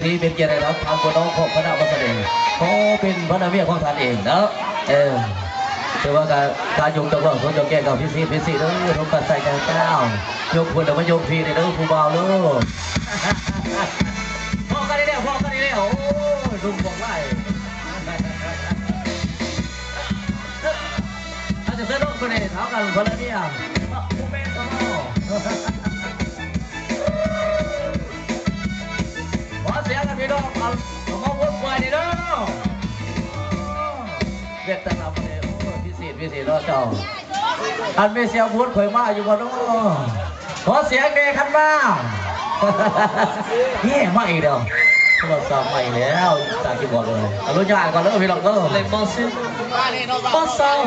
ນີ້ເປັນກຽດໃຫ້ກັບທ່ານຜູ້ນ້ອງຂອງຄະນະມາສະເດ ຂໍເປັນພັນລະເມຍຂອງທ່ານເອງເນາະ. ເອີ ຖືວ່າການ ການຍົກຕົວເວົ້າຂອງເຈົ້າແກ່ເຈົ້າພິເສດ ພິເສດເດີ ລົມກັດໃສ່ເຈົ້າ ຍົກພຸ້ນແລ້ວມາຍົກພີ້ເດີຜູ້ບ່າວເດີ. ພໍ້ກັນອີກແລ້ວ ພໍ້ກັນອີກແລ້ວ ໂອ້ຍ ລຸງບອກຫຼາຍ. ອາດຈະເຊີນອອກໄປເລີຍ ເທົ່າກັນຄົນລະເມຍ ບໍ່ແມ່ນບໍ່. ຂໍສຽງໃຫ້ພີ່ນ້ອງເອົາ ເອົາມາໂຫວດຂ້ອຍແດ່ເດີ. ເວດຕະນຳເດ້ ໂອ້ຍ ພິເສດ ພິເສດເນາະເຈົ້າ. ອັນແມ່ສຽງໂຫວດຂ້ອຍມາຢູ່ບໍ່ເນາະ? ຂໍສຽງແດ່ຄັນມາ. ແຍ່ມາອີກແລ້ວ ໂທລະສັບມາອີກແລ້ວ ຕາມທີ່ບອກເລີຍ. ອະນຸຍາດກ່ອນເດີພີ່ນ້ອງເດີ ເລັກບໍ່ຊື້ ບໍ່ເສົ້າ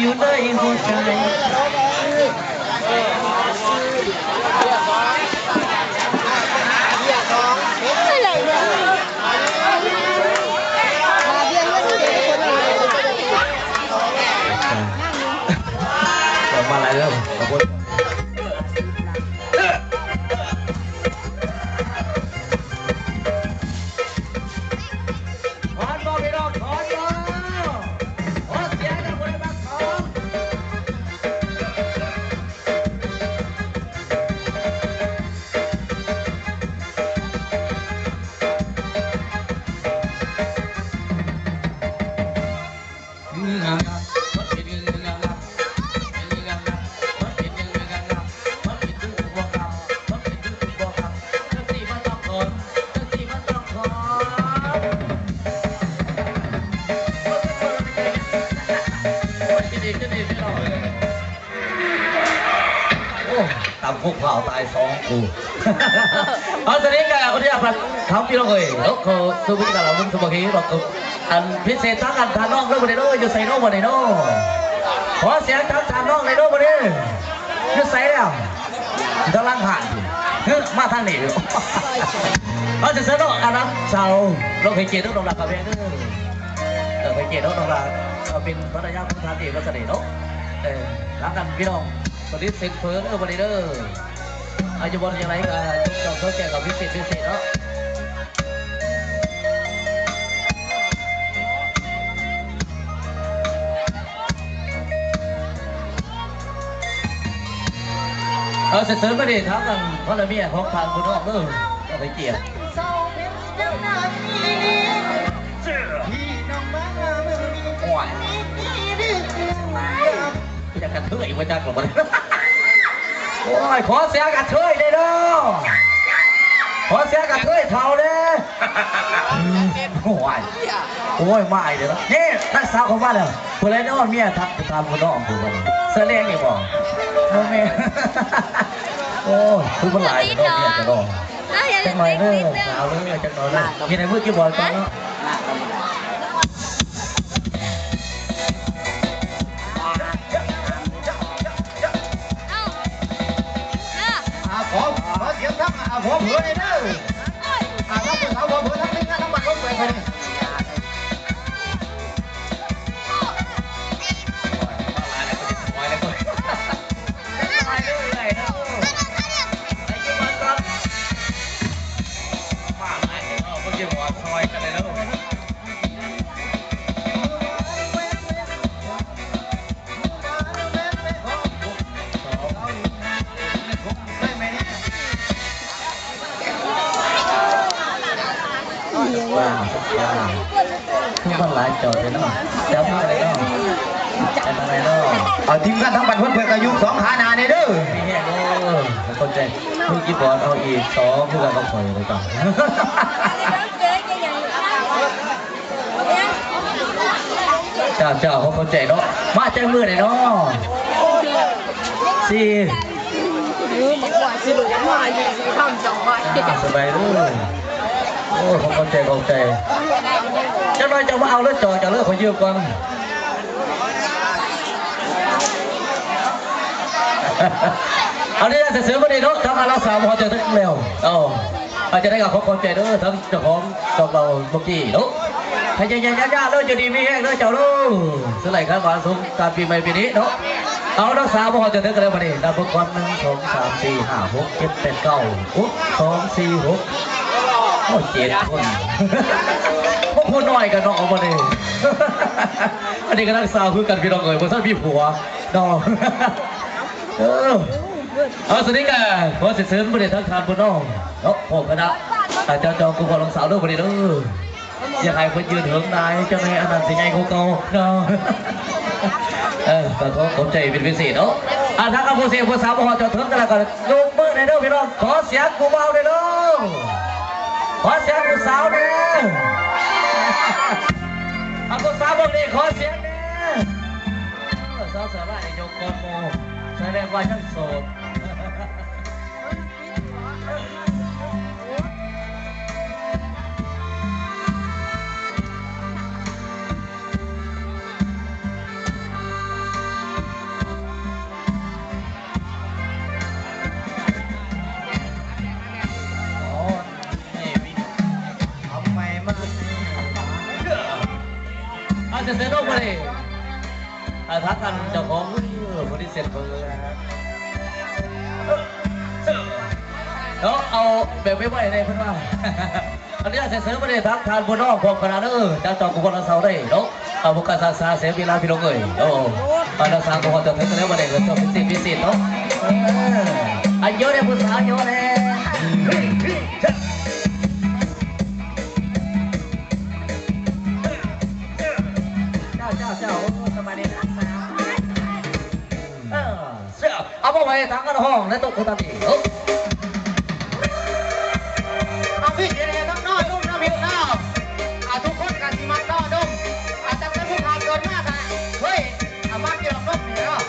ຢູ່ໃນຫົວໃຈ. ອອກມາຫຼາຍເດີ ຂອບຄຸນ. ໂອ້ ຕຳຄົກພ້າວຕາຍສອງຄູ່. ເອົາ ສະເດັດກະ ຂໍອະນຸຍາດ ທາງພີ່ນ້ອງເອີຍ ເນາະ ຂໍສຸວິກາລະວົງສຸພາຄີ ເນາະ ອັນພິເສດທາງອັນທ່ານນ້ອງເດີ ບໍ່ໄດ້ເດີ ຢູ່ໃສເນາະ ບໍ່ໄດ້ເນາະ. ຂໍສຽງທາງທ່ານນ້ອງແດ່ເດີ ບໍ່ໄດ້ ຢູ່ໃສແລ້ວ? ກຳລັງຜ່ານຢູ່ ເຮີ ມາທາງນີ້ຢູ່. ເອົາ ເຊີນເນາະ ອັນນະ ສາວ ເນາະ ໃຫ້ກຽດເດີ ນ້ອງລາກະແວງເດີ ເອີ ໃຫ້ກຽດເນາະ ນ້ອງລາ ເປັນພັນລະຍາຂອງທ່ານເອກ ວ່າຊັ້ນເດເນາະ. ເອີ ທາງນັ້ນພີ່ນ້ອງ ປະດິດເຊັນເຟີເດີ ບັດນີ້ເດີ ອາ ຢູ່ບ່ອນຈັ່ງໃດກະ ເຈົ້າເຂົ້າໃຈກັບພິເສດ ພິເສດເນາະ. ເອີ ເຊີນມາເດ້ ທາງນັ້ນ ພັນລະເມຍຂອງທ່ານຜູ້ນ້ອງເດີ ເຈົ້າໃຫ້ກຽດ. ໂອ້ຍ ຢາກກະເທີຍບໍ່ຈັກລະບັດນີ້. ໂອ້ຍ ຂໍສຽງກະເທີຍແດ່ເດີ ຂໍສຽງກະເທີຍເຖົ້າແດ່. ໂອ້ຍ ໂອ້ຍ ມາອີກແລ້ວເນາະ ນີ້ ທັກສາວເຂົ້າມາແລ້ວ. ຜູ້ໃດເນາະເມຍທັກ ຖາມຜູ້ນ້ອງຜູ້ນັ້ນ ເສື້ອແດງນີ້ບໍ່? ບໍ່ແມ່ນ. ໂອ້ຍ ຄືມັນຫຼາຍແທ້ເນາະ ເມຍເຈົ້າເນາະ. ຈັກໜ່ອຍເດີ ສາວເດີ ຈັກໜ່ອຍເດີ ມີໃນມືຄີບອດກ່ອນເນາະ. ອ່າ ຂໍ ຂໍສຽງທັງ ອ່າ ຜົວເຜີແດ່ເດີ ອ່າ ທັງຜູ້ສາວຜົວເຜີ ທັງທີມງານ ທັງບ້ານຄົນເປີດໄປນີ້. ວ່າ ວ່າ ຄືມັນຫຼາຍຈອກແທ້ເນາະ ຈັບມືໄດ້ເນາະ ຈັບມືໄດ້ເນາະ. ເອົາ ທີມງານທາງບ້ານເພິ່ນເປີດກະຢູ່ສອງຂາໜ້າແດ່ເດີ ມີແຮງເດີ ເຂົ້າໃຈ. ມືຄີບອດເອົາອີກສອງຄືກັນກັບຂ້ອຍເລີຍ. ເຈົ້າ ເຈົ້າ ເຮົາເຂົ້າໃຈເນາະ ມາຈັກມື້ແດ່ເນາະ? ສີ່ ສະບາຍເດີ. ໂອ້ ເຮົາເຂົ້າໃຈ ເຂົ້າໃຈ. ຈັກໜ່ອຍເຈົ້າມາເອົາເລີຍ ຈອກເຈົ້າເລີຍ ຂໍຢືມກ່ອນ. ອັນນີ້ຈະເສີມມານີ້ເນາະ ທາງອາລາສາມເຮົາຈະເຖິງແລ້ວ. ເອົາ ອາ ຈັ່ງໃດກະຂໍຂອບໃຈເດີ ທາງເຈົ້າຂອງດອກເຫຼົ້າເມື່ອກີ້ເນາະ ໃຫ້ໃຫຍ່ໆຍາວໆເດີ ຢູ່ດີມີແຮງເດີເຈົ້າເດີ ສຸກໄຫຼຄາຍຫວານສົງການປີໃໝ່ປີນີ້ເນາະ. ເອົາ ອາລາສາມເຮົາຈະເຖິງກັນແລ້ວບັດນີ້ ນັບເບິ່ງກ່ອນ ໜຶ່ງ ສອງ ສາມ ສີ່ ຫ້າ ຫົກ ເຈັດ ແປດ ເກົ້າ ໂອ້ ສອງ ສີ່ ຫົກ ໂອ້ ເຈັດຄົນ ບໍ່ຜູ້ນ້ອຍກັນເນາະ ເອົາບໍ່ນີ້ ອັນນີ້ກໍນາງສາວຄືກັນ ພີ່ນ້ອງເອີຍ ບໍ່ທັນມີຜົວເນາະ ເອີ ເອົາ ສະນັ້ນກໍຂໍເຊີນມື້ນີ້ທາງທ່ານຜູ້ນ້ອງເນາະ ພ້ອມຄະນະ ອາ ເຈົ້າຈອມກຸມຂອງນ້ອງສາວເດີ ມື້ນີ້ເດີ ຢ່າໃຫ້ເພິ່ນຢືນເຫິງນາຍ ເຈົ້ານາຍອັນນັ້ນຊິໃຫຍ່ກວ່າເກົ່າເນາະ ເອີ ກໍຂໍຂອບໃຈເປັນພິເສດເນາະ ອາ ຖ້າວ່າຜູ້ເສດຜູ້ສາວມາຮອດຈອດເຖິງກັນແລ້ວກໍ ຍົກມືແດ່ເດີພີ່ນ້ອງ ຂໍສຽງຜູ້ບ່າວແດ່ເດີ ຂໍສຽງຜູ້ສາວແດ່ ອາ ຜູ້ສາວເບິ່ງນີ້ ຂໍສຽງແດ່ ເອີ ສາວສາລາຍຍົກກ່ອນໝູ່ ສະແດງວ່າຍັງໂສດ. ອາ ຈະເຊີນອອກມາເລີຍ ອາ ທາງອັນເຈົ້າຂອງ ເອີ ບໍລິສັດເພິ່ນ ເນາະ ເອົາແບບໄວໆແດ່ເພິ່ນວ່າ ອັນນີ້ເຊີນມາເລີຍ ທາງທ່ານຜູ້ນ້ອງ ພ້ອມຄະນະເດີ ຈາກເຈົ້າກຸມຂອງນ້ອງສາວເດີເນາະ ເອົາບໍ່ການສາສາເສຍເວລາ ພີ່ນ້ອງເອີຍ ໂອ້ ອັນນັ້ນສາວຂອງເຈົ້າເຖິງແລ້ວ ບໍ່ໄດ້ເຈົ້າເປັນສິດພິເສດເນາະ ເອີ ອາຍຸແດ່ຜູ້ສາວ ອາຍຸແດ່ ເຈົ້າ ເຈົ້າ ເຈົ້າ ໂອ້ ສະບາຍດີນະ ເອີ ເອົາມາໄວ້ທາງອັນຫ້ອງ ແລະ ໂຕະໂຄຕາຕີ ເອີ ເອົາ ພີ່ເຈເດ ນ້ອງນ້ອຍ ລຸ້ມນຳ ພີ່ນ້ອງ ອາ ທຸກຄົນກະຊິມາຕໍ່ດົມ ອາ ຕັ້ງແຕ່ຜູ້ພາເກີດມາກະເຄີຍ ອາ ມາກິນເຫຼົ້ານົມນີ້ເນາະ.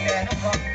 ແຕ່ນ້ອງ